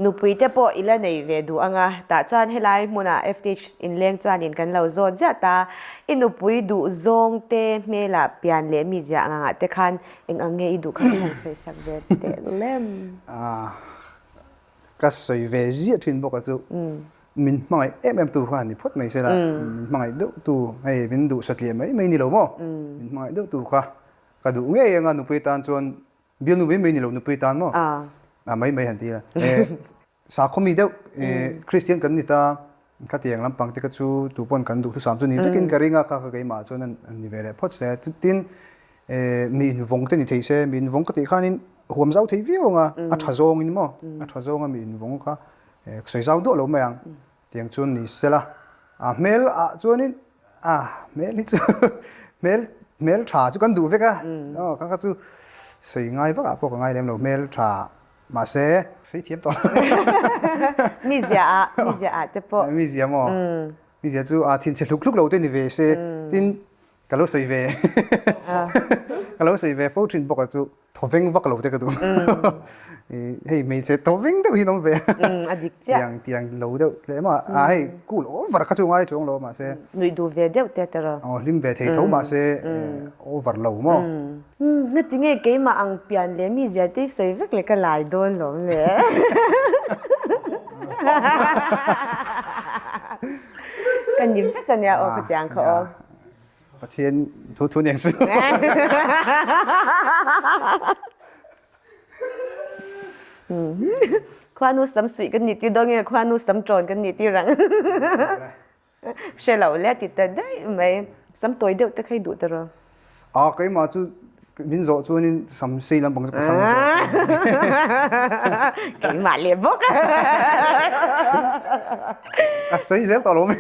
Nupui te pawh i la nei ve duh ang a, tah chuan helai hmunah FTH inleng chuanin kan lo zawt ziah ta. I nupui duh zawng te hmelah pian leh mi ziah ang angah te khan eng ang nge i duh kha i han sawi sak ve teh lem. Ka sawi ve ziah thin bawk a chu min hmangaih em em tu kha ni phawt mai sela, min hmangaih deuh tu hei min duh satliah mai mai ni lo maw, min hmangaih deuh tu kha ka duh ngei ang a nupui tan chuan Bialnu mai mai ni lo nupui tan maw? A mai mai han ti la. Sakhaw mi deuh Kristian kan ni ta khatiang lampang te kha chu tu pawn kan duhthusam chu ni vekin ka ring a kha kha keimah chuan an ni ve leh phawt se. Tin mi invawng te ni thei se, mi invawng ka tih khanin huam zau thei viau ang a, a tha zawngin maw? A tha zawnga mi invawng kha sawi zau duah lo mai ang. Tiang chuan ni sela, a hmel ah chuanin a hmel hi chu hmel hmel tha chu kan duh vek a, aw kha kha chu sawi ngai vak ah pawh ka ngai lem lo hmel tha mahse sawi thiam tawh lo. Mi zia ah mi zia ah te pawh. Mi zia maw? Mi zia chu a thinchhe hluk hluk lo te ni ve se tin ka lo sawi ve ka lo sawi ve fo thin bawk a chu. Thawveng vak lo te ka duh. Hei hmeichhe thawveng deuh hi an awm ve. A dik chiah. Tiang tiang lo deuh tlem a. A hei cool over kha chu ngai chuang lo mahse. Nuih duh ve deuh te tiraw. Aw hlim ve thei tho mahse over lo maw. Ngati nge keimah ang pian leh mi zia te hi sawi vek leh ka lai dawn lawm le. Ka ni vek ania aw khatiang kha aw. Pathian thu thu nen su. Khuanu sam suih kan nih tir dawn nge khuanu sam ṭawn kan nih tir ang. Hre lo le ti ta daih mai. Sam tawi deuh te kha i duh ta rawh. A keimah chu min zawh chuanin sam sei lampang chu ka thlang zawk. Keimah leh bawk. A sawi zel tawh lo mai.